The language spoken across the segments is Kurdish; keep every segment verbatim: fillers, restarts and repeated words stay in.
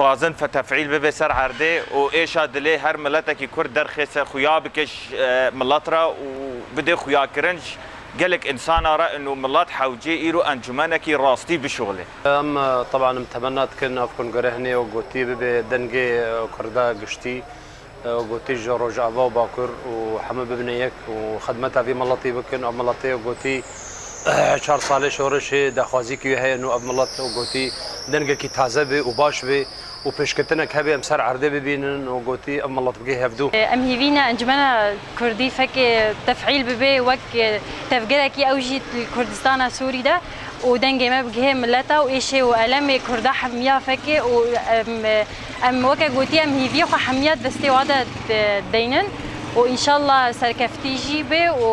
Dixwazin fe-, tefîl bibe ser erdê û êşa dilê her miletekî Kurd derxêse xuya bike ji, e, milet re û bide xuyakirin ji gelek însana re, ino milet hewcê îro encûmenekî rastî bişuxulê. Em, e, teban em temenna dikin ev kongre hinê û gotî bibe dengê, e, Kurda giştî, e, û gotî ji Rojava û Bakur û hemû bibine yek û xidmeta vî miletî bikin. Ev miletê û gotî, e, çar salê şorişê daxwazîkî wî heye, ino ev milet û gotî dengekî taze be û baş be û pêşketinek hebe em ser erdê bibînin û gotî ev milet bigê hevdû. Em hêvî ne encumena Kurdî fekê tefîl bibe wek tevgerekî ew jî li Kurdistana Sûrî de û dengê me bigihê mileta û êşê û elemê Kurda hemiya fekê û em, em weke gotî em hêviyê xwe hemiya destê wa de de-, deynin û înşallah serkeftî jî be û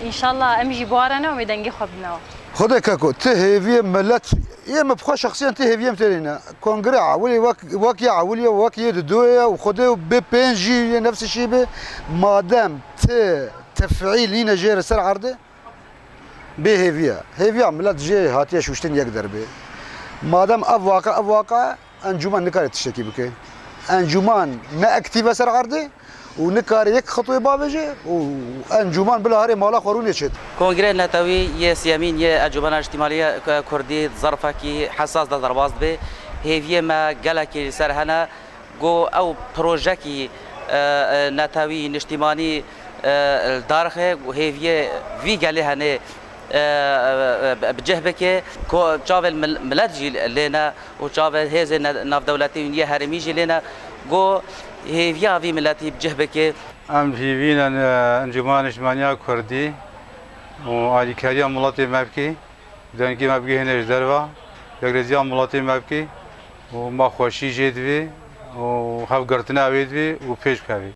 înşallah em jî biwarene û em ê dengê xwe bidineva. Xwedê keko, ti hêviyê milet, yê min bi xwe şexsiyen ti hêviyê min têrî ne. Kongreya ewilî wek, wek ya ewilî ye, wek yê didoyê ye û Xwedê bê pênc jî yê nefsî şî bê. Madem ti tefîl nîne jê re ser erdê, bê hêviye. Hêviya milet jê hatiye şûştin yek der bê. Madem ev waqe, ev waqe, encûmen nikare tiştekî bike. Encûmen ne aktîf e ser erdê, û nikare yek xetwê bavêje û encûman bila herê mala xwe rûnê çêt. Kongrê Netewî yê siyemîn yê Encûmena Niştimanî yê Kurdî di zerfekî hesas de derbas dibe. Hêviyê me gelekî li ser hene ku ew projekî, e, e, netewî niştimanî, e, li dar xe û hêviyê vî gelê hene e, e, bi cih bike, ku çavên mil-, milet jî lê ne û çavên hêzên ne-, navdewletî û yê herêmî jî lê ne, ku hêviya vî miletî bi cih bike. Em hîvî ne, e, Encûmena Niştimaniya Kurdî û alîkariya miletê me bike, dengê me bigihîne ji derve, yekrêziya miletê me bike û me xweşî jê divê û hevgirtina wê divê û pêş bikeve.